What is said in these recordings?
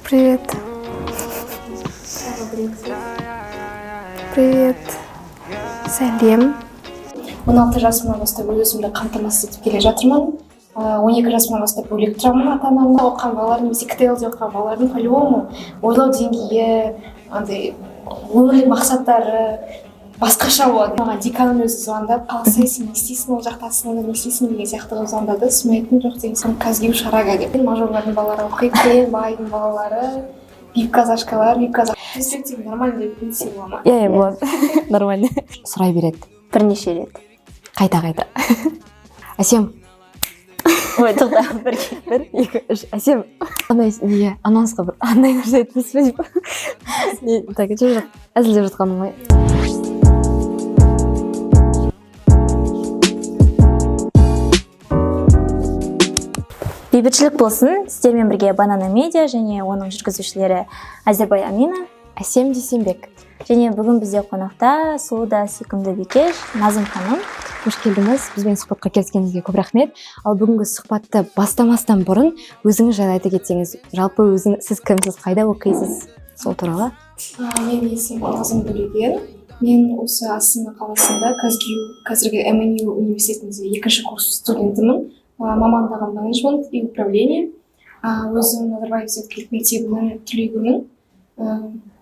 Привет. Привет. Сәлем. 16 жасымнан бастап өз өзімді қамтамасыз етіп келе жатырмын. 12 жасымнан бастап бөлек тұрамын ата анамнан. Оқыған балалар немесе КТЛ-де оқыған балалардың по-любому ойлау деңгейі, андай өмірлік мақсаттары басқаша болады. Маған деканым өзі звондап, қаласай, сен не істейсің ол жақта, астанада не істейсің деген сияқты қылып звондады. Сосын мен айттым, жоқ деген соң КазГЮУ Шарага деп. Мажорлардың балалары оқиды екен, байдың балалары, вип казашкалар, вип казах. Перспектива нормально деп несе бола ма? Иә, болады, нормально. Сұрай береді. Бірнеше рет. Қайта қайта. Әсем. Ой, тоқта, бірге. Бір, екі, үш, Әсем. Андай неге анонсқа бір андай нәрсе айтпайсыз ба деп. Не, так, жоқ, жоқ, әзілдеп жатқаным ғой. Бейбітшілік болсын. Сіздермен бірге Банана Медиа және оның жүргізушілері Әзірбай Амина, Әсем Дүйсенбек. Және бүгін бізде қонақта сұлу да сүйкімді бикеш Назым ханым. Қош келдіңіз, бізбен сұхбатқа келіскеніңізге көп рахмет. Ал бүгінгі сұхбатты бастамастан бұрын өзіңіз жайлы айта кетсеңіз, жалпы өзің, сіз кімсіз, қайда оқисыз, сол туралы. Менің есімім Назым Төлеген. Мен осы Астана қаласында КазГЮУ, қазіргі МНЮ университетінде екінші курс студентімін. Мамандығым менеджмент и управление. Өзім Назарбаев зияткерлік мектебінің түлегімін.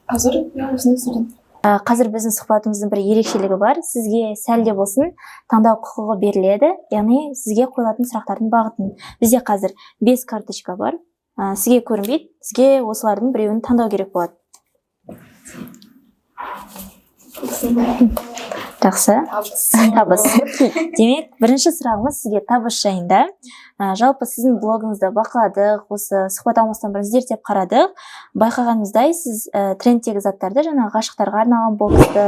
Қазір иә, осындай студент. Қазір біздің сұхбатымыздың бір ерекшелігі бар. Сізге сәл де болсын таңдау құқығы беріледі, яғни сізге қойылатын сұрақтардың бағытын. Бізде қазір 5 карточка бар. Сізге көрінбейді, сізге осылардың біреуін таңдау керек болады. Жақсы. Табыс. Табыс. Демек, бірінші сұрағымыз сізге табыс жайында. Жалпы сіздің блогыңызды бақыладық, осы сұхбат алмастан бұрын зерттеп қарадық. Байқағанымыздай, сіз трендтегі заттарды, жаңағы ғашықтарға арналған боксты,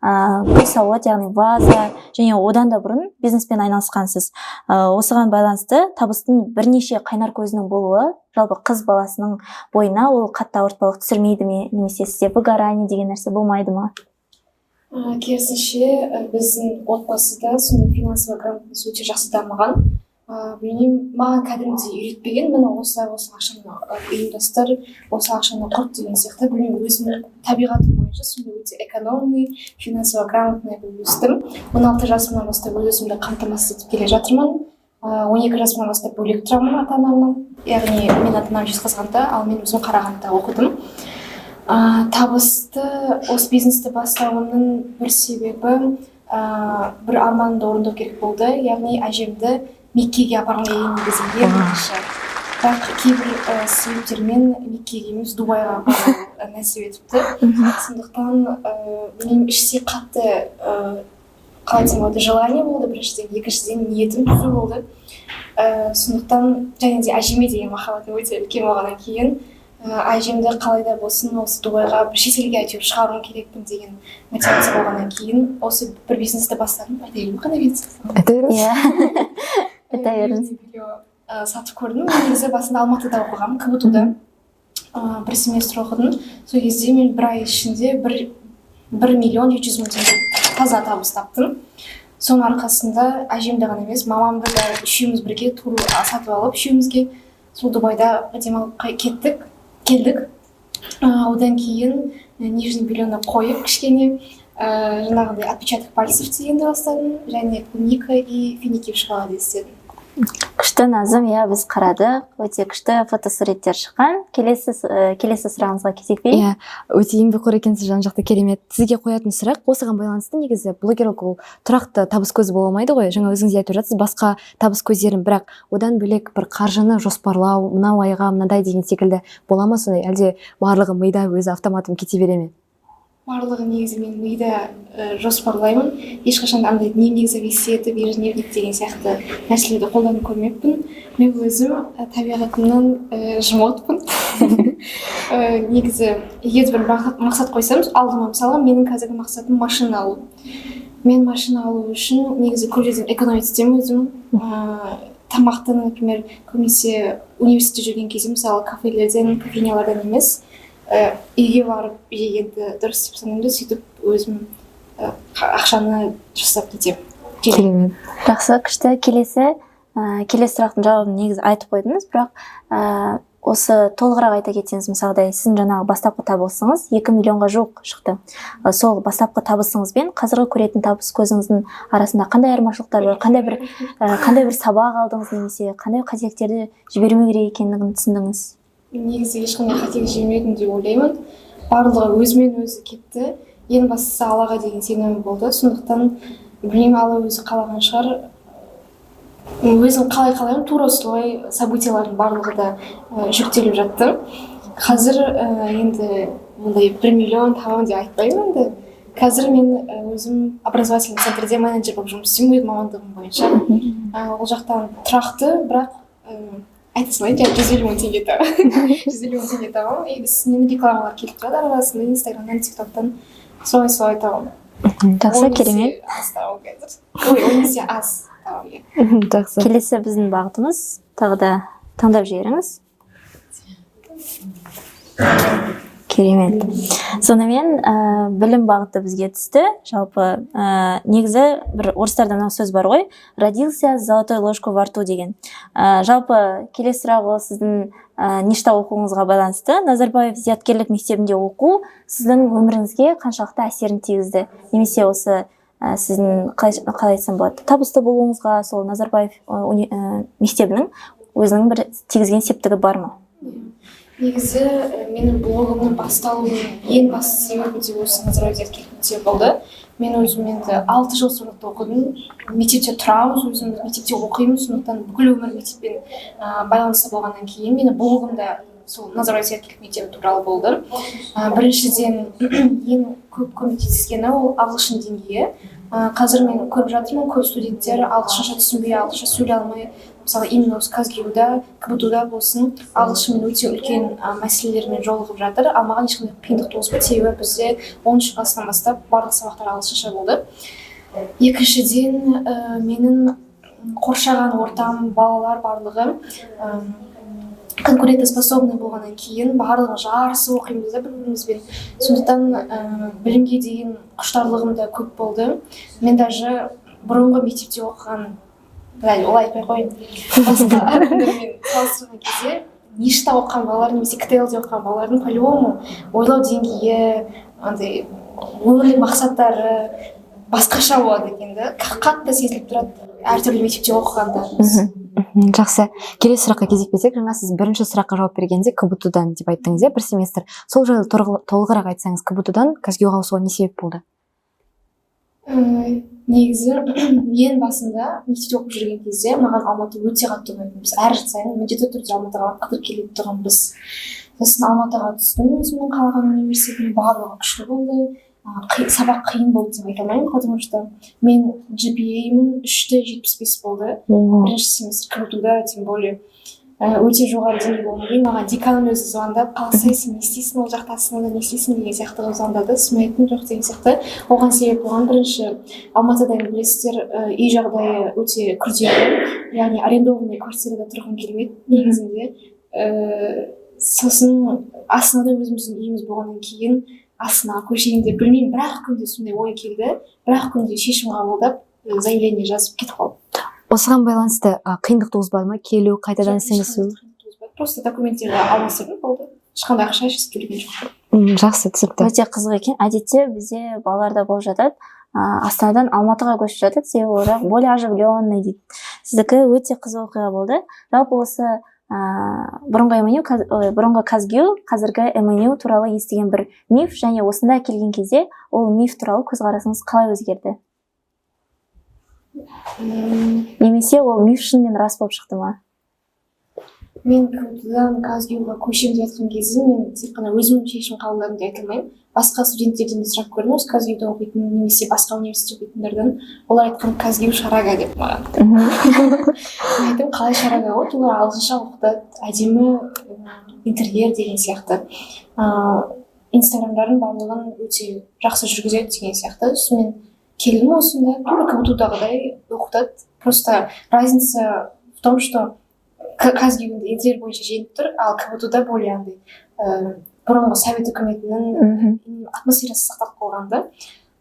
гүл сауыт, яғни ваза, және одан да бұрын бизнеспен айналысқансыз. Осыған байланысты табыстың бірнеше қайнар көзінің болуы жалпы қыз баласының бойына ол қатты ауыртпалық түсірмейді ме, немесе сізде выгорание деген нәрсе болмайды ма? Керісінше, біздің отбасыда сондай финансовый грамотность өте жақсы дамыған. Білмеймін, маған кәдімгідей үйретпеген, міне осылай осы ақшаны ұйымдастыр, осы ақшаны құрт деген сияқты. Білмеймін, өзімнің табиғатым бойынша сондай өте экономный, финансово грамотный болып өстім. 16 жасымнан бастап өз өзімді қамтамасыз етіп келе жатырмын. 12 жасымнан бастап бөлек тұрамын ата анамнан. Яғни мен ата анам Жезқазғанда, ал мен өзім Қарағандыда оқыдым. Табысты осы бизнесті бастауымның бір себебі, бір арманымды орындау керек болды, яғни әжемді Меккеге апарғым келген негізі ең бірінші. Бірақ кейбір себептермен Меккеге емес, Дубайға апару нәсіп етіпті. Сондықтан білмеймін, іште қатты, қалай айтсам болады, желание болды біріншіден, екіншіден ниетім түзу болды. Сондықтан және де әжеме деген махаббатым өте үлкен болғаннан кейін, әжемді қалай да болсын осы Дубайға, бір шетелге әйтеуір шығаруым керекпін деген мотивация болғаннан кейін осы бір бизнесті бастадым. Айта берейін бе, қандай бизнес? Айта беріңіз. Иә. Айта беріңіз. Сатып көрдім. Мен негізі басында Алматыда оқығанмын, КБТУ-да. Бір семестр оқыдым. Сол кезде мен бір ай ішінде 1 700 000 теңге таза табыс таптым. Соның арқасында әжемді ғана емес, мамамды да үшеуміз бірге тур сатып алып, үшеумізге сол Дубайда демалып кеттік, келдік. Одан кейін нижний бельені қойып кішкене, жаңағыдай отпечаток пальцев дегенді бастадым және клубника и финики в шоколаде істедім. Күшті, Назым, иә, біз қарадық, өте күшті фотосуреттер шыққан. Келесі сұрағымызға кезек берейік. Иә, өте еңбекқор екенсіз, жан жақты керемет. Сізге қоятын сұрақ осыған байланысты. Негізі блогерлік ол тұрақты табыс көзі бола алмайды ғой. Жаңа өзіңіз де айтып жатсыз басқа табыс көздерін, бірақ одан бөлек бір қаржыны жоспарлау, мынау айға мынадай деген секілді бола ма сондай, әлде барлығы мида өзі автоматом кете бере ме? Барлығы негізі мен мида жоспарлаймын. Ешқашан андай дневник завести етіп, ежедневник деген сияқты нәрселерді қолданып көрмеппін. Мен өзім табиғатымнан жмотпын. Негізі егер де бір мақсат қойсам алдыма, мысалы, менің қазіргі мақсатым машина алу. Мен машина алу үшін негізі көп жерден экономить етемін өзім. Тамақты, например, көбінесе университетте жүрген кезде, мысалы, кафелерден, кофейнялардан емес, үйге барып жегенді дұрыс деп санаймын да, сөйтіп өзім ақшаны жасап кетемін. Керемет. Жақсы, күшті. Келесі Келесі сұрақтың жауабын негізі айтып қойдыңыз, бірақ осы толығырақ айта кетсеңіз, мысалдай, сіздің жаңағы бастапқы табысыңыз 2 миллионға жуық шықты. Сол бастапқы табысыңыз бен қазіргі көретін табыс көзіңіздің арасында қандай айырмашылықтар бар, қандай бір сабақ алдыңыз немесе қандай қателіктерді жібермеу керек екендігін түсіндіңіз? Негізі ешқандай қателік жібермедім деп ойлаймын. Барлығы өзімен өзі кетті. Ең бастысы, Аллаға деген сенімім болды. Сондықтан, білмеймін, Алла өзі қалаған шығар. Өзім қалай қалаймын, тура солай событиялардың барлығы да жүктеліп жатты. Қазір енді ондай 1 миллион табамын деп айтпаймын. Енді қазір мен өзім образовательный центрде менеджер болып жұмыс істеймін, өз мамандығым бойынша. Ол жақтан тұрақты, бірақ айта салайын, жаңа 150 000 теңге табамын, 150 000 теңге табамын. И үстінен рекламалар келіп тұрады арасында, Инстаграмнан, Тик Токтан, солай солай табамын. Жақсы. 10 есе Керемет. аз табамын қазір, ой, 10 есе аз табамын, иә. Жақсы. Келесі біздің бағытымыз, тағы да таңдап жіберіңіз. Керемет. Сонымен, білім бағыты бізге түсті. Жалпы, негізі бір орыстарда мынау сөз бар ғой, «родился с золотой ложкой во рту» деген. Жалпы келесі сұрақ, ол сіздің НИШ-та оқуыңызға байланысты. Назарбаев зияткерлік мектебінде оқу сіздің өміріңізге қаншалықты әсерін тигізді немесе осы сіздің қалай айтсам болады, табысты болуыңызға сол Назарбаев мектебінің өзінің бір тигізген септігі бар ма? Негізі, менің блогымның басталуының ең басты себебі де осы Назарбаев зияткерлік мектебі болды. Мен өзім енді 6 жыл сол жақта оқыдым. Мектепте тұрамыз, өзіміз мектепте оқимыз, сондықтан бүкіл өмір мектеппен байланыста болғаннан кейін, менің блогым да сол Назарбаев зияткерлік мектебі туралы болды. Біріншіден, ең көп көмектескені ол ағылшын деңгейі. Қазір мен көріп жатырмын, көп студенттер ағылшынша түсінбей, ағылшынша сөйлей алмай, мысалы, именно осы КазГЮ-да, КБТУ-да болсын, ағылшынмен өте үлкен мәселелермен жолығып жатыр. Ал маған ешқандай қиындық туғызбады, себебі бізде 10-класстан бастап барлық сабақтар ағылшынша болды. Екіншіден, менің қоршаған ортам, балалар барлығы конкурентоспособный болғаннан кейін, барлығы жарысып оқимыз да бір бірімізбен. Сондықтан білімге деген құштарлығым да көп болды. Мен даже бұрынғы мектепте оқыған, былай, олай айтпай ақ қояйын, басқа адамдармен салыстырған кезде НИШ-та оқыған балалар немесе КТЛ де оқыған балалардың по любому ойлау деңгейі, андай өмірлік мақсаттары басқаша болады екен да. Қатты сезіліп тұрады әртүрлі мектепте оқығандарымыз. Жақсы, келесі сұраққа кезек берсек. Жаңа сіз бірінші сұраққа жауап бергенде КБТУ дан деп айттыңыз, иә, бір семестр. Сол жайлы толығырақ айтсаңыз. КБТУ дан КазГЮ-ға ауысуға не себеп болды? Негізі ең басында мектепте оқып жүрген кезде маған Алматы өте қатты ұнайтын. Біз әр жыл сайын міндетті түрде Алматыға қыдырып келетін тұғынбыз. Сосын Алматыға түстім, өзімнің қалаған университетіме. Барлығы күшті болды. Сабақ қиын болды деп айта алмаймын, потому что мен GPA-ім 3,75 болды бірінші семестр КБТУ-да, тем более өте жоғары деңгей болғаннан кейін, маған деканның өзі звондап: «Қалайсың, не істейсің ол жақта, Астанада не істейсің?» деген сияқты қылып звондады. Сосын мен айттым: «Жоқ», — деген сияқты. Оған себеп болған, бірінші, Алматыда енді білесіздер, үй жағдайы өте күрделі, яғни арендованный квартирада тұрғым келмеді негізінде. Сосын Астанада өзіміздің үйіміз болғаннан кейін Астанаға көшейін деп, білмеймін, бір ақ күнде сондай ой келді, бір ақ күнде шешім қабылдап, заявление жазып, кетіп қалдым. Осыған байланысты қиындық туғызбады ма келу, қайтадан Жоқ, сіңісу? ешқандай қиындық туғызбады. Просто документтерді алмастырдым, болды, ешқандай ақша ешқайсы төлеген жоқпын. Жақсы, түсінікті. Өте қызық екен. Әдетте бізде балаларда болып жатады, Астанадан Алматыға көшіп жатады, себебі ол жақ более оживленный дейді. Сіздікі өте қызық оқиға болды. Жалпы осы бұрынғы МНЮ, ой, бұрынғы КазГЮ, қазіргі МНЮ туралы естіген бір миф және осында келген кезде ол миф туралы көзқарасыңыз қалай өзгерді немесе ол миф шынымен рас болып шықты ма? Мен КБТУ-дан КазГЮ-ға көшемін деп жатқан кезде мен тек қана өзім шешім қабылдадым деп айта алмаймын. Басқа студенттерден де сұрап көрдім, осы КазГЮ-да оқитын немесе басқа университетте оқитындардан. Олар айтқан: «КазГЮ шарага», — деп маған. Мен айттым: «Қалай шарага? Вот олар ағылшынша оқытады, әдемі интерьер деген сияқты, инстаграмдардың барлығын өте жақсы жүргізеді», — деген сияқты. Сосын мен келдім осында, тура КБТУ-дағыдай оқытады. Просто разница в том, что КазГЮ интерьер бойынша жеңіп тұр, ал КБТУ-да более андай бұрынғы совет үкіметінің атмосферасы сақталып қалған да.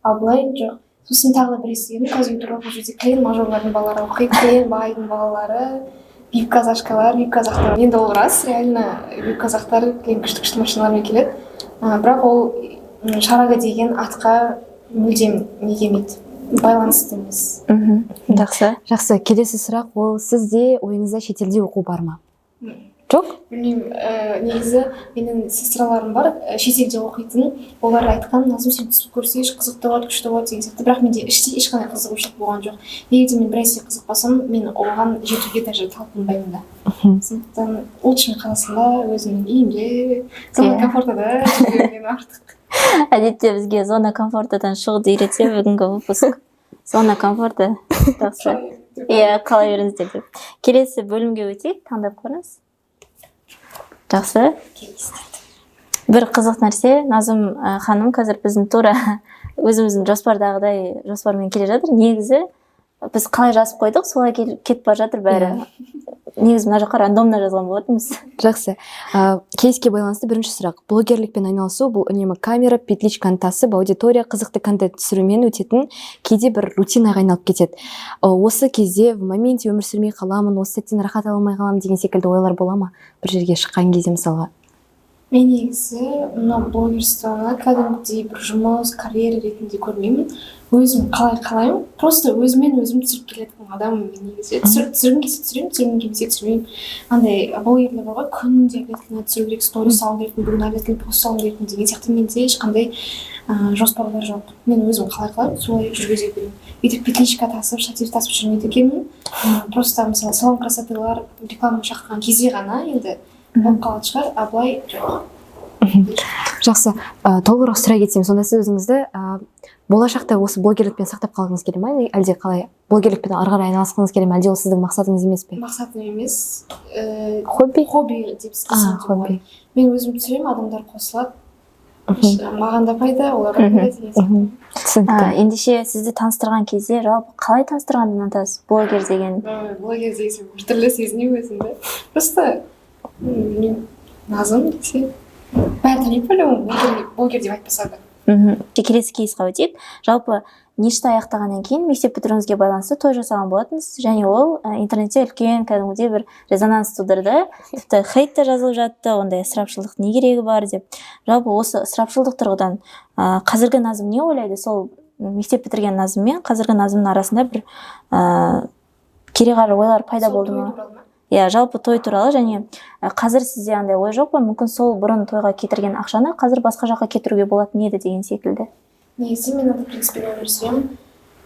Ал былай жоқ. Сосын тағы да бір естігенім КазГЮ туралы: бұл жерде кілең мажорлардың балалары оқиды, кілең байдың балалары, вип казашкалар, вип қазақтар. Енді ол рас, реально вип қазақтар кілең күшті күшті машиналармен келеді. Бірақ ол шарага деген атқа мүлдем не келмейді, байланысты емес. Жақсы. Жақсы, келесі сұрақ: ол сізде ойыңызда шетелде оқу бар ма? Жоқ? Білмеймін, негізі менің сестраларым бар шетелде оқитын. Олар айтқан: «Назым, сен түсіп көрсейші, қызықты болады, күшті болады», — деген сияқты. Бірақ менде іштей ешқандай қызығушылық болған жоқ. Егер де мен бір нәрсеге қызықпасам, мен оған жетуге даже талпынбаймын да. Сондықтан лучше мен Қазақстанда, өзімнің үйімде, зона комфортада жүргеннен артық. Әдетте бізге зона комфортадан шығуды үйретсе, бүгінгі выпуск зона комфорта. Жақсы, иә, қала беріңіздер деп. Келесі бөлімге өтейік, таңдап көріңіз. Жақсы, бір қызық нәрсе: Назым ханым қазір біздің тура өзіміздің жоспардағыдай жоспармен келе жатыр. Негізі біз қалай жазып қойдық, солай кетіп бара жатыр бәрі. Негізі мына жаққа рандомно жазған болатынбыз. Жақсы, кейске байланысты бірінші сұрақ: блогерлікпен айналысу — бұл үнемі камера, петличканы тасып, аудитория, қызықты контент түсірумен өтетін кейде бір рутинаға айналып кетеді. Осы кезде в моменте өмір сүрмей қаламын, осы сәттен рахат ала алмай қаламын деген секілді ойлар бола ма бір жерге шыққан кезде, мысалға? Мен негізі мына блогерствоны кәдімгідей бір жұмыс, карьера ретінде көрмеймін. Өзім қалай қалаймын, просто өзімен өзім түсіріп келетін адаммын мен негізі. Түсіргім келсе түсіремін, түсіргім келмесе түсірмеймін. Андай блогерлер бар ғой, күнде обязательно түсіру керек, сторис салу керекпін, бүгін обязательно пост салу керекпін деген сияқты. Менде ешқандай жоспарлар жоқ. Мен өзім қалай қалаймын, солай жүргізе беремін. Өйтіп петличка тасып, штатив тасып жүрмейді екенмін. Просто мысалы, салон красотылар реклама шақырған кезде ғана енді болып қалатын шығар, а былай жоқ. Жақсы, толығырақ сұрай кетсем, сонда сіз өзіңізді болашақта осы блогерлікпен сақтап қалғыңыз келе ма, әлде қалай? Блогерлікпен ары қарай айналысқыңыз келе ме, әлде ол сіздің мақсатыңыз емес пе? Мақсатым емес. Хобби? Хобби деп десем де болады. Хобби. Мен өзім түсіремін, адамдар қосылады, маған да пайда, оларға да пайда деген сияқты. Түсінікті. Ендеше сізді таныстырған кезде жалпы қалай таныстырғанды ұнатасыз, блогер деген? Блогер десем, біртүрлі сезінемін өзімді. Просто білмеймін, Назым десе, бәрі таниды по-любому, блогер деп айтпаса да. Келесі кейсқа өтейік. Жалпы НИШ-ті аяқтағаннан кейін мектеп бітіруіңізге байланысты той жасаған болатынсыз және ол интернетте үлкен кәдімгідей бір резонанс тудырды, тіпті хейт те жазылып жатты, ондай ысырапшылдық не керегі бар деп. Жалпы осы ысырапшылдық тұрғыдан қазіргі Назым не ойлайды? Сол мектеп бітірген Назым мен қазіргі Назымның арасында бір кереғар ойлар пайда Сол болды той ма? туралы ма? Иә, жалпы той туралы. Және қазір сізде андай ой жоқ па, мүмкін, сол бұрын тойға кетірген ақшаны қазір басқа жаққа кетіруге болатын еді деген секілді? Негізі мен андай принциппен өмір сүремін: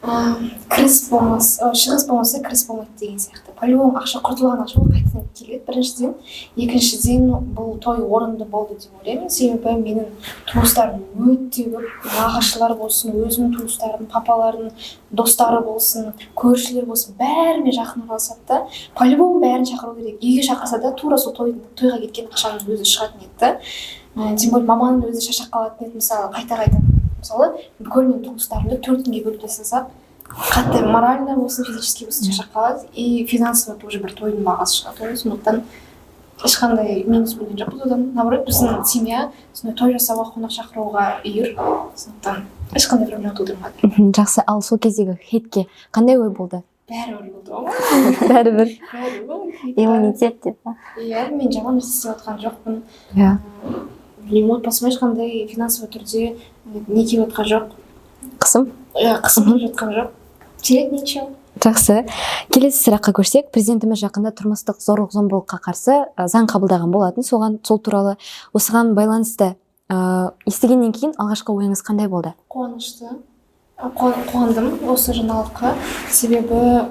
кіріс болмас, шығыс болмаса, кіріс болмайды деген сияқты. По любому ақша, құртылған ақша ол қайтадан келеді, біріншіден. Екіншіден, бұл той орынды болды деп ойлаймын, себебі менің туыстарым өте көп: нағашылар болсын, өзімнің туыстарым, папалардың достары болсын, көршілер болсын, бәрімен жақын араласады да. По любому бәрін шақыру керек. Үйге шақырса да, тура сол тойға кеткен ақшаның өзі шығатын еді да. Тем более маманың өзі шаршап қалатын еді. Мысалы, қайта қайта, мысалы, бүкіл менің туыстарымды 4 күнге бөліп тастасақ, қатты морально болсын, физически болсын шаршап қалады, и финансово тоже бір тойдың бағасы шығады ғой. Сондықтан ешқандай минус көрген жоқпыз одан. Наоборот, біздің семья сондай той жасауға, қонақ шақыруға үйір, сондықтан ешқандай проблема тудырмады. Жақсы, ал сол кездегі хейтке қандай ой болды? Бәрібір болды ғой. Бәрібір. Бәрібір. Иммунитет деп па? Иә, мен жаман нәрсе істеп жатқан жоқпын. Білмеймін, отбасыма ешқандай финансовый түрде не келіп жатқан жоқ. Қысым. Иә, қысым келіп жатқан жоқ, терять нечего. Жақсы, келесі сұраққа көшсек. Президентіміз жақында тұрмыстық зорлық зомбылыққа қарсы заң қабылдаған болатын. Соған, сол туралы, осыған байланысты естігеннен кейін алғашқы ойыңыз қандай болды? Қуанышты. Қуандым осы жаңалыққа, себебі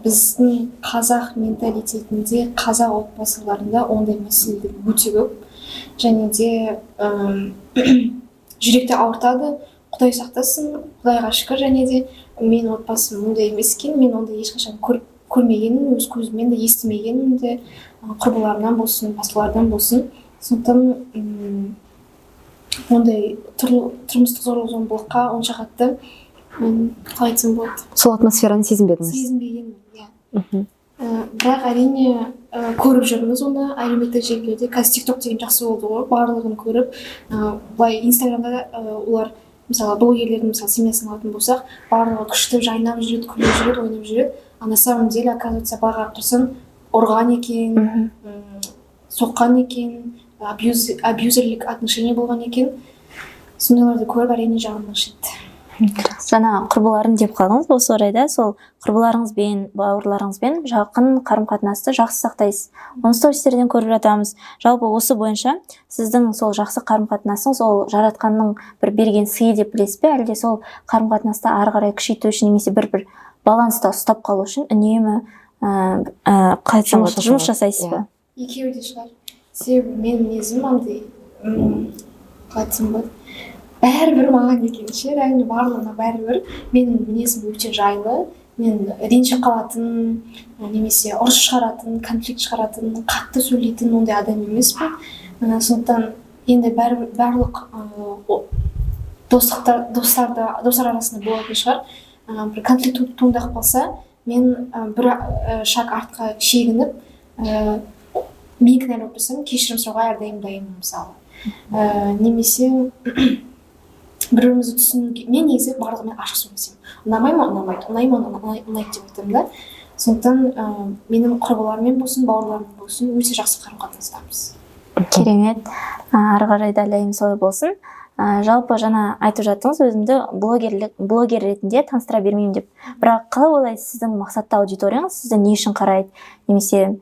біздің қазақ менталитетінде, қазақ отбасыларында ондай мәселелер өте көп және де жүректі ауыртады. Құдай сақтасын, құдайға шүкір, және де менің отбасым ондай емес екен. Мен ондай ешқашан көріп көрмегенмін, өз көзіммен де естімегенмін де, құрбыларымнан болсын, басқалардан болсын. Сондықтан ондай тұрмыстық зорлық зомбылыққа онша қатты, қалай айтсам болады, Сол атмосфераны сезінбедіңіз? Сезінбегенмін, иә. Бірақ әрине, көріп жүрміз оны әлеуметтік желілерде. Қазір Тик Ток деген жақсы болды ғой, барлығын көріп, былай Инстаграмда олар Мысалы, блогерлердің, мысалы, семьясын алатын болсақ, барлығы күшті жайнап жүреді, күліп жүреді, ойнап жүреді, а на самом деле, оказывается, былай қарап тұрсаң, ұрған екен, соққан екен, абьюзерлік отношение болған екен. Сондайларды көріп, әрине, жаным ашиды. Жаңа құрбыларым деп қалдыңыз. Осы орайда сол құрбыларыңызбен, бауырларыңызбен жақын қарым қатынасты жақсы сақтайсыз, оны стористерден көріп жатамыз. Жалпы, осы бойынша сіздің сол жақсы қарым қатынасыңыз ол жаратқанның бір берген сыйы деп білесіз бе, әлде сол қарым қатынасты ары қарай күшейту үшін немесе бір баланста ұстап қалу үшін үнемі қалай айтсам Жұмыс болады, жұмыс жасау. жасайсыз ба? Екеуі де шығар, себебі менің мінезім андай, қалай айтсам болады, бәрібір маған екен ше, реально барлығына бәрібір. Менің мінезім өте жайлы. Мен ренжіп қалатын, немесе ұрыс шығаратын, конфликт шығаратын, қатты сөйлейтін ондай адам емеспін. Сондықтан енді бәрібір барлық достықтар, достарда, достар арасында болатын шығар, бір конфликт туындап қалса, мен бір шаг артқа шегініп, мен кінәлі болып тұрсам, кешірім сұрауға әрдайым дайынмын, мысалы. Немесе бір бірімізді түсінуге. Мен негізі барлығымен ашық сөйлесемін: ұнамай ма, ұнамайды, ұнай ма, ұнайды деп айтамын да. Сондықтан менің құрбыларыммен болсын, бауырларыммен болсын өте жақсы қарым қатынастамыз. Керемет. Ары қарай да ләйім солай болсын. Жалпы жаңа айтып жаттыңыз, өзімді блогер ретінде таныстыра бермеймін деп. Бірақ қалай ойлайсыз, сіздің мақсатты аудиторияңыз сізді не үшін қарайды, немесе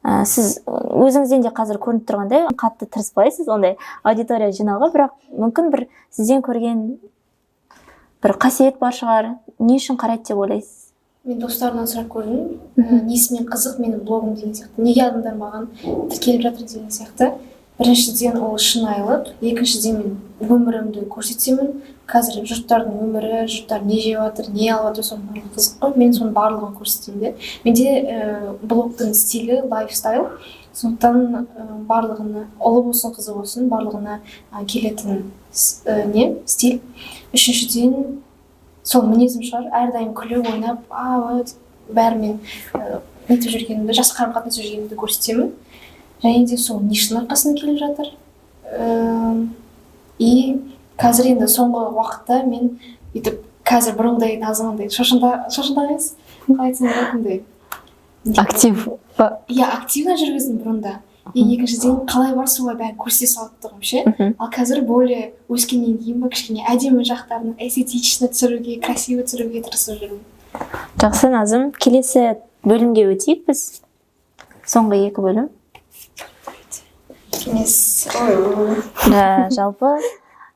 сіз өзіңізден де қазір көрініп тұрғандай, қатты тырыспайсыз ондай аудитория жинауға, бірақ мүмкін бір сізден көрген бір қасиет бар шығар. Не үшін қарайды деп ойлайсыз? Мен достарымнан сұрап көрдім, несімен қызық менің блогым деген сияқты, неге адамдар маған тіркеліп жатыр деген сияқты. Біріншіден, ол шынайылық, екіншіден, мен өмірімді көрсетемін. Қазір жұрттардың өмірі, жұрттар не жеп жатыр, не алып жатыр, соның барлығы қызық қой. Мен соның барлығын көрсетемін де. Менде блогтың стилі лайфстайл, сондықтан барлығына, ұлы болсын, қызы болсын, барлығына келетін не стиль. Үшіншіден, сол мінезім шығар, әрдайым күліп ойнап, а бәрімен нетіп жүргенімді, жақсы қарым қатынас жүргенімді көрсетемін. Және де сол ништің арқасында келіп жатыр. И қазір енді соңғы уақытта мен бүйтіп қазір бұрынғыдай Назым андай шошында емес, қалай айтсам болады, андай Актив па? Иә, активно жүргіздім бұрында. И екіншіден, қалай бар, солай бәрін көрсете салады тұғым ше. Ал қазір более өскеннен кейін ба, кішкене әдемі жақтарын эстетично түсіруге, красиво түсіруге тырысып жүрмін. Жақсы, Назым. Келесі бөлімге өтейік біз, соңғы екі бөлім. Кеңес. Жалпы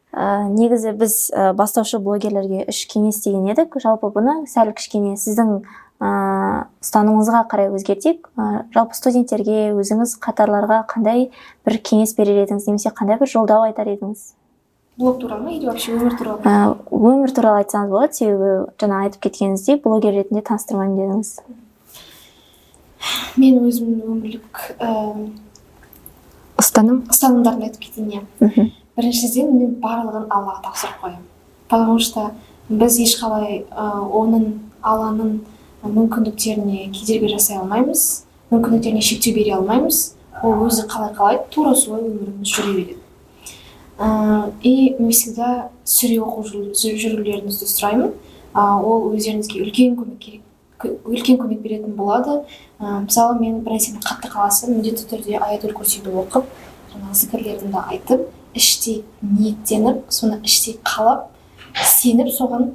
негізі біз бастаушы блогерлерге үш кеңес деген едік. Жалпы бұны сәл кішкене сіздің ұстанымыңызға қарай өзгертейік. Жалпы студенттерге, өзіңіз қатарларға қандай бір кеңес берер едіңіз немесе қандай бір жолдау айтар едіңіз? Блог туралы ма или вообще өмір туралы? Өмір туралы айтсаңыз болады, себебі жаңа айтып кеткеніңіздей, блогер ретінде таныстырмаймын дедіңіз. Мен өзімнің өмірлік Ұстаным. ұстанымдарымды айтып кетейін, иә. Біріншіден, мен барлығын Аллаға тапсырып қоямын, потому что біз ешқалай оның, Алланың мүмкіндіктеріне кедергі жасай алмаймыз, мүмкіндіктеріне шектеу бере алмаймыз. Ол өзі қалай қалайды, тура солай өміріміз жүре береді. И мен всегда сүре оқу жүрулеріңізді сұраймын. Ол өздеріңізге үлкен көмек керек, үлкен көмек беретін болады. Мысалы, мен бір нәрсені қатты қаласам, міндетті түрде Аятул Курсиді оқып, жаңағы зікірлерімді айтып, іштей ниеттеніп, соны іштей қалап, сеніп, соған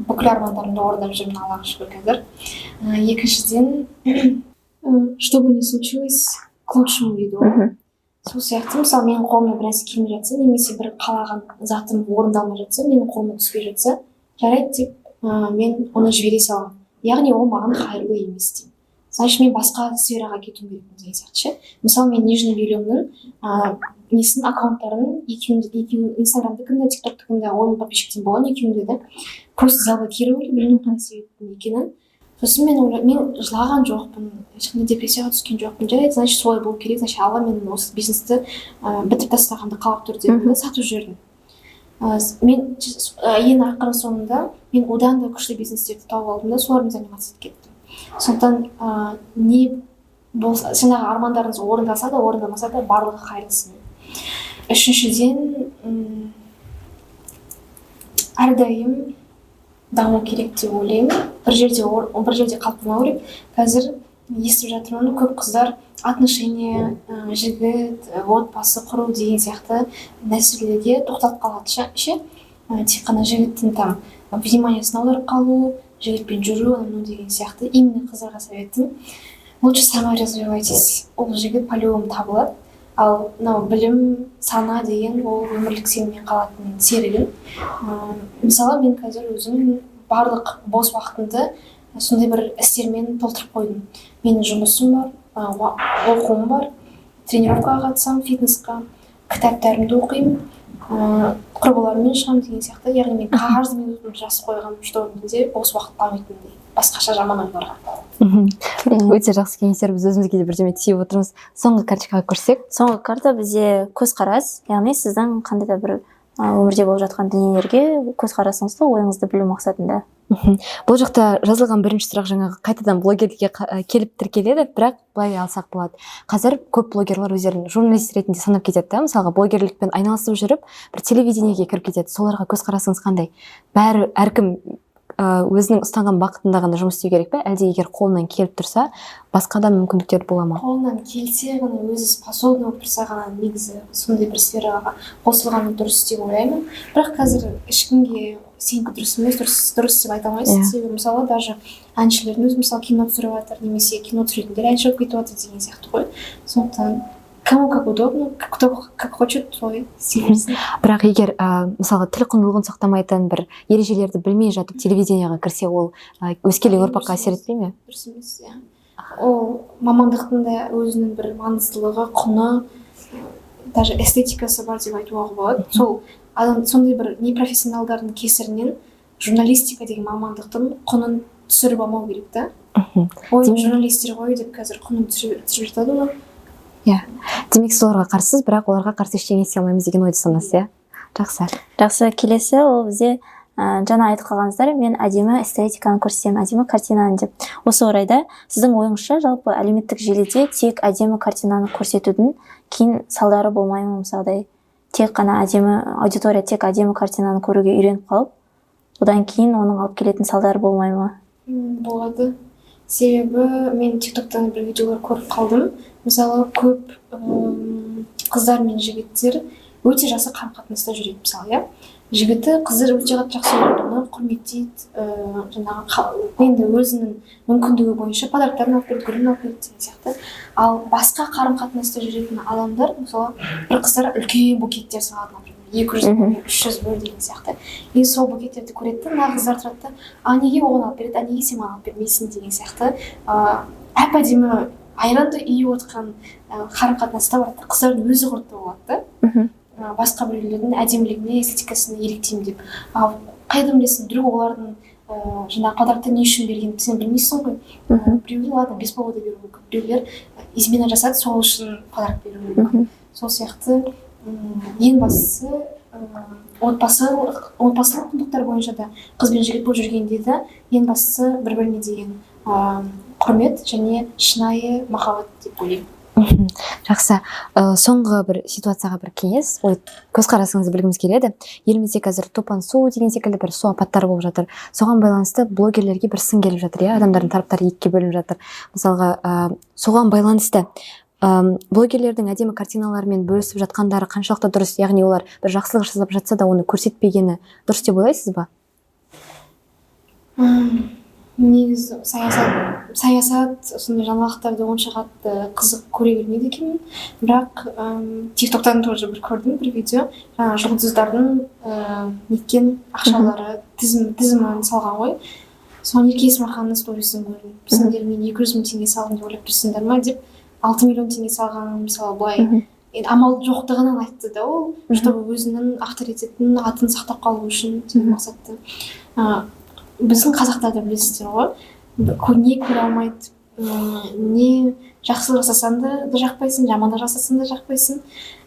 бүкіл армандарымды орындап жүрмін, Аллаға шүкір, қазір. Екіншіден, что бы ни случилось, к лучшему дейді ғой. Сол сияқты, мысалы, менің қолымнан бір нәрсе келмей жатса немесе бір қалаған затым орындалмай жатса, менің қолыма түспей жатса, жарайды деп, мен оны жібере саламын, яғни ол маған қайырлы емес деймін, значит, мен басқа сфераға кетуім керекпін деген сияқты ше. Мысалы, мен нижний бельемнің несін, аккаунттарын екеуін, екеуін, Инстаграмдікін де, Тиктоктікін де, 10 мың подписчиктен болған екеуінде де просто заблокировали, білмеймін қандай себептен екенін. Сосын мен ойлаймын, мен жылаған жоқпын, ешқандай депрессияға түскен жоқпын. Жарайды, значит, солай болу керек, значит, Алла менің осы бизнесті бітіріп тастағанды қалап тұр дедім да, сатып жібердім. Мен ең ақыры соңында мен одан да күшті бизнестерді тауып алдым да, солармен заниматься етіп кеттім. Сондықтан не болса, жаңағы армандарыңыз орындалса да, орындалмаса да, барлығы қайырлысымен. Үшіншіден, Әрдайым даму керек деп ойлаймын. Бір жерде қалып қоймау керек. Қазір естіп жатырмын, көп қыздар отношения, жігіт, отбасы құру деген сияқты нәрселерге тоқталып қалады ше. Тек қана жігіттің там внимание сін аударып қалу, жігітпен жүру, анау мынау деген сияқты. Именно қыздарға советім: лучше саморазвивайтесь. Ол жігіт по-любому табылады, ал мынау білім, сана деген ол өмірлік сенімен қалатын серігің. Мысалы, мен қазір өзім барлық бос уақытымды сондай бір істермен толтырып қойдым. Менің жұмысым бар, оқуым бар, тренировкаға қатысамын, фитнесқа, кітаптарымды оқимын, құрбыларыммен шығамын деген сияқты. Яғни мен каждый минутымды жазып қойғанмын, чтобы менде бос уақыт қалмайтындай басқаша жаман ойларға. Өте жақсы кеңестер, біз өзімізге де бірдеме түйіп отырмыз. Соңғы карточкаға көрсек. Соңғы карта бізде көзқарас, яғни сіздің қандай да бір өмірде болып жатқан дүниелерге көзқарасыңызды, ойыңызды білу мақсатында. Бұл жақта жазылған бірінші сұрақ жаңағы қайтадан блогерлікке келіп тіркеледі, бірақ былай алсақ болады: қазір көп блогерлар өздерін журналист ретінде санап кетеді да, мысалға, блогерлікпен айналысып жүріп бір телевидениеге кіріп кетеді. Соларға көзқарасыңыз қандай? Бәрі әркім өзінің ұстанған бағытында ғана жұмыс істеу керек пе, әлде егер қолынан келіп тұрса, басқа да мүмкіндіктер бола ма? Қолынан келсе ғана, өзі способный болып тұрса ғана негізі сондай бір сфераға қосылғаны дұрыс деп ойлаймын. Бірақ қазір ешкімге сенікі дұрыс емес, дұрыс деп айта алмайсың. Себебі, мысалы, даже әншілердің өзі, мысалы, кино түсіріп жатыр немесе кино түсіретіндер әнші болып кетіп жатыр деген сияқты ғой. Сондықтан кому как удобно, кто как хочет, солай істей берсін. Бірақ егер мысалға, тіл құндылығын сақтамайтын бір ережелерді білмей жатып телевидениеға кірсе, ол өскелең ұрпаққа әсер етпей ме? Дұрыс емес, иә. Ол мамандықтың да өзінің бір маңыздылығы, құны, даже эстетикасы бар деп айтуға болады. Сол адам сондай бір непрофессионалдардың кесірінен журналистика деген мамандықтың құнын түсіріп алмау керек та. Ой, журналистер ғой деп қазір құнын түсіріп жатады ғой. Демек, сіз оларға қарсысыз, бірақ оларға қарсы ештеңе істей алмаймыз деген ойды ұстанасыз, иә? Жақсы. Жақсы, келесі ол бізде жаңа айтып қалғансыздар, мен әдемі эстетиканы көрсетемін, әдемі картинаны деп. Осы орайда сіздің ойыңызша, жалпы әлеуметтік желіде тек әдемі картинаны көрсетудің кейін салдары болмай ма? Мысалдай, тек қана әдемі аудитория тек әдемі картинаны көруге үйреніп қалып, одан кейін оның алып келетін салдары болмай ма? Болады, себебі мен Тик Токтан бір видеолар көріп қалдым. Мысалы, көп қыздар мен жігіттер өте жақсы қарым қатынаста жүреді, мысалы, иә. Жігіті қызды өте қатты жақсы көреді, оны құрметтейді, жаңағы енді өзінің мүмкіндігі бойынша подароктарын алып береді, гүлін алып береді деген сияқты. Ал басқа қарым қатынаста жүретін адамдар, мысалы, бір қыздар үлкен букеттер салады, например, 200 бөл, 300 бөл деген сияқты. И сол букеттерді көреді да, мына қыздар тұрады да: «А неге оған алып береді, а неге сен маған алып бермейсің?» деген сияқты. Әп әдемі айранды үйіп отқан қарым қатынаста барады да, қыздардың өзі құртты болады да. Басқа біреулердің әдемілігіне, эстетикасына еліктеймін деп. Ал қайдан білесің, вдруг олардың жаңағы подарокты не үшін бергенін сен білмейсің ғой. Біреулер, ладно, без повода беруі мүмкін, біреулер измена жасады, сол үшін подарок беруі мүмкін. Сол сияқты, ең бастысы отбасылық құндылықтар бойынша да, қыз бен жігіт болып жүргенде де ең бастысы бір біріне деген құрмет және шынайы махаббат деп ойлаймын. Жақсы. Соңғы бір ситуацияға бір кеңес, ой, көзқарасыңызды білгіміз келеді. Елімізде қазір топан су деген секілді бір су апаттары болып жатыр. Соған байланысты блогерлерге бір сын келіп жатыр, иә, адамдардың тараптары екіге бөлініп жатыр. Мысалға, соған байланысты блогерлердің әдемі картиналармен бөлісіп жатқандары қаншалықты дұрыс? Яғни олар бір жақсылық жасап жатса да, оны көрсетпегені дұрыс деп ойлайсыз ба? Негізі саясат, сондай жаңалықтарды онша қатты қызық көре бермейді екенмін. Бірақ Тик Токтан тоже бір көрдім бір видео, жаңағы жұлдыздардың неткен ақшалары тізімін салған ғой. Соны Ерке Есмаханның сторисін көрдім: «Сендер мен 200 000 теңге салдым деп ойлап тұрсыңдар ма?» деп, 6 миллион теңге салғанын, мысалы, былай енді амал жоқтығынан айтты да ол, чтобы өзінің авторитетін, атын сақтап қалу үшін деген мақсатта. Біздің қазақтарда білесіздер ғой, не көре алмайды, не жақсылық жасасаң да жақпайсың, жамандық жасасаң да жақпайсың.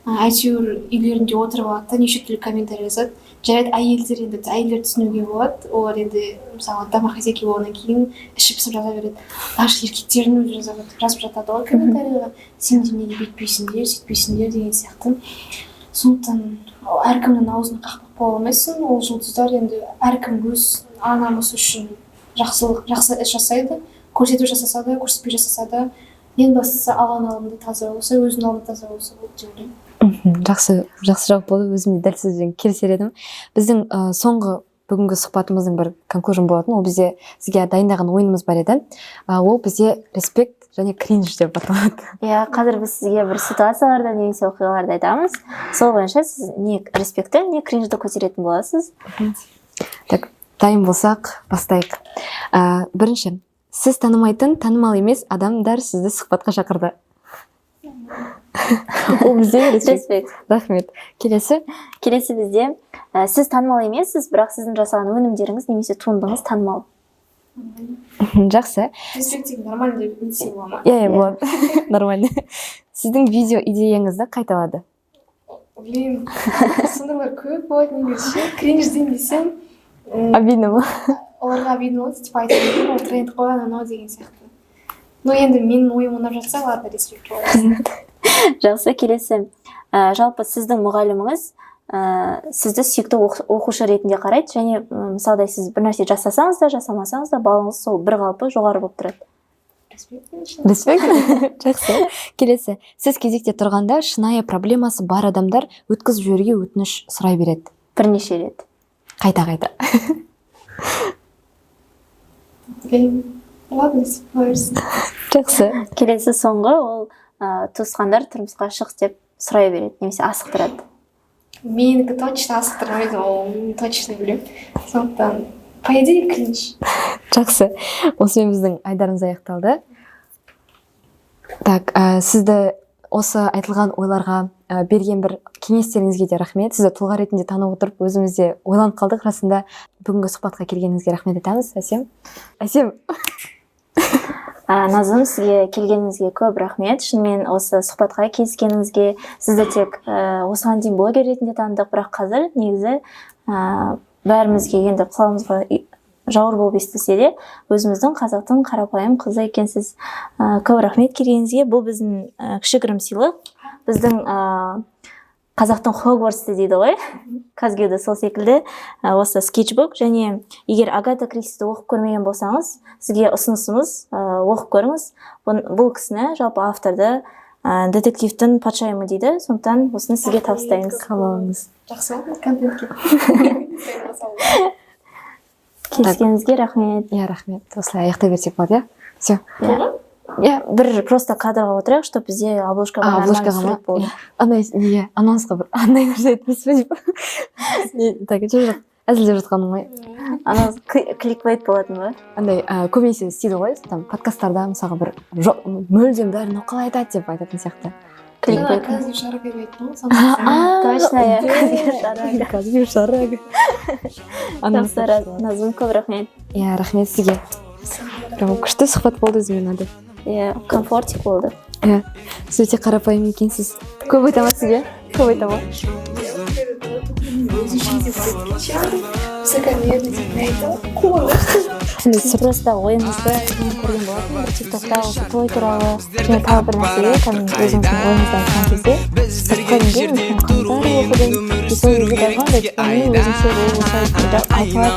Әйтеуір үйлерінде отырып алады да, неше түрлі комментарий жазады. Жарайды, әйелдер, енді әйелдер түсінуге болады, олар енді, мысалы, домохозяйка болғаннан кейін іші пысып жаза береді. Даже еркектердің өзі жазып жатады ғой комментарийға: «Сендер неге бүйтпейсіңдер, сөйтпейсіңдер?» деген сияқты. Сондықтан әркімнің аузына қақпақ бола алмайсың. Ол жұлдыздар енді, әркім өз ар намысы үшін жақсылық, жақсы іс жасайды. Көрсетіп жасаса да, көрсетпей жасаса да, ең бастысы Алланың алдында таза болса, өзінің алдында таза болса болды деп ойлаймын. Жақсы, жақсы жауап болды. Өзім де дәл сізбен келісер едім. Біздің соңғы бүгінгі сұхбатымыздың бір conclusion болатын, ол бізде сізге дайындаған ойынымыз бар еді. Ол бізде респект және кринж деп аталады. Иә, қазір біз сізге бір ситуацияларды немесе оқиғаларды айтамыз. Сол бойынша сіз не респектті, не кринжді көтеретін боласыз. Так, дайын болсақ, бастайық. Бірінші, сіз танымайтын, танымал емес адамдар сізді сұхбатқа шақырды. Ол бізде респект. Респект. Рахмет. Келесі. Келесі бізде сіз танымал емессіз, бірақ сіздің жасаған өнімдеріңіз немесе туындыңыз танымал. Жақсы. Респект деген нормально деп не десе бола ма? Иә, болады, нормально. Сіздің видео идеяңызды қайталады. Блин, сондайлар көп болады негізі ше. Кринж дейін десем, Обидно ма? оларға обидно болады, типа айтып едім, ол тренд қой, анау мынау деген сияқты. Но енді менің ойым ұнап жатса, ладно, респект болады. Жақсы, келесі. Жалпы сіздің мұғаліміңіз сізді сүйікті оқушы ретінде қарайды және мысалдай сіз бір нәрсе жасасаңыз да, жасамасаңыз да, балыңыз сол бір қалпы жоғары болып тұрады. Респект, конечно. Респект. Жақсы. Келесі, сіз кезекте тұрғанда шынайы проблемасы бар адамдар өткізіп жіберуге өтініш сұрай береді. Бірнеше рет. Қайта қайта. Блин, ладно, респект бола берсін. Жақсы. Келесі, соңғы, ол туысқандар тұрмысқа шық деп сұрай береді немесе асықтырады. Менікі точно асықтырмайды, ол мен точно білемін, сондықтан, по идее, кринж. Жақсы, осымен біздің айдарымыз аяқталды. Так, сізді осы айтылған ойларға, берген бір кеңестеріңізге де рахмет. Сізді тұлға ретінде танып отырып, өзіміз де ойланып қалдық расында. Бүгінгі сұхбатқа келгеніңізге рахмет айтамыз, Әсем. Әсем. Назым, сізге келгеніңізге көп рахмет. Шынымен осы сұхбатқа келіскеніңізге. Сізді тек осыған дейін блогер ретінде таныдық, бірақ қазір негізі бәрімізге енді құлағымызға жауыр болып естілсе де, өзіміздің қазақтың қарапайым қызы екенсіз. Көп рахмет келгеніңізге. Бұл біздің кішігірім сыйлық. Біздің қазақтың Хогвартсы дейді ғой, КазГЮУді, сол секілді осы скетчбук. Және егер Агата Кристиді оқып көрмеген болсаңыз, сізге ұсынысымыз, оқып көріңіз. Бұл кісіні, жалпы авторды, детективтің патшайымы дейді, сондықтан осыны сізге табыстаймыз. Қабыл алыңыз. Жақсы болды контентке. Келіскеніңізге рахмет. Иә, рахмет. Осылай аяқтай берсек болады, иә? Все. Иә. Иә. Бір просто кадрға отырайық, чтобы бізде обложкаға А, нормальный обложкаға ма? сурет болды. Андай неге, анонсқа бір андай нәрсе айтпайсыз ба деп. Так, жоқ, жоқ, әзілдеп жатқаным ғой. Анау кликбейт болатын ба? Андай көбінесе істейді ғой, там подкасттарда мысалға, бір мүлдем бәрін мынау қалай айтады деп айтатын сияқты. Кликбейт. Казгю Шарага деп айттың ғой. Точно, иә, КазГЮ Шарага. КазГЮ Шарага. Жақсы, Назым, көп рахмет. Иә, рахмет сізге. Прям күшті сұхбат болды, өзіме ұнады. Иә, комфортик болды. Иә, сіз өте қарапайым екенсіз. Көп айта ма сізге, көп айта ма? Өзінше деп высокомерный деп мен айттым, қуанышты. Сіз просто ойыңызды мен көрген болатынмын бір тиктокта, осы той туралы және тағы бір нәрсеге, кәдімгі өзіңіздің ойыңызды айтқан кезде сыртқы неге мен комментарий оқыдым, и сол кезде даже андай, типа, мен өзімше ол осылай айтылады.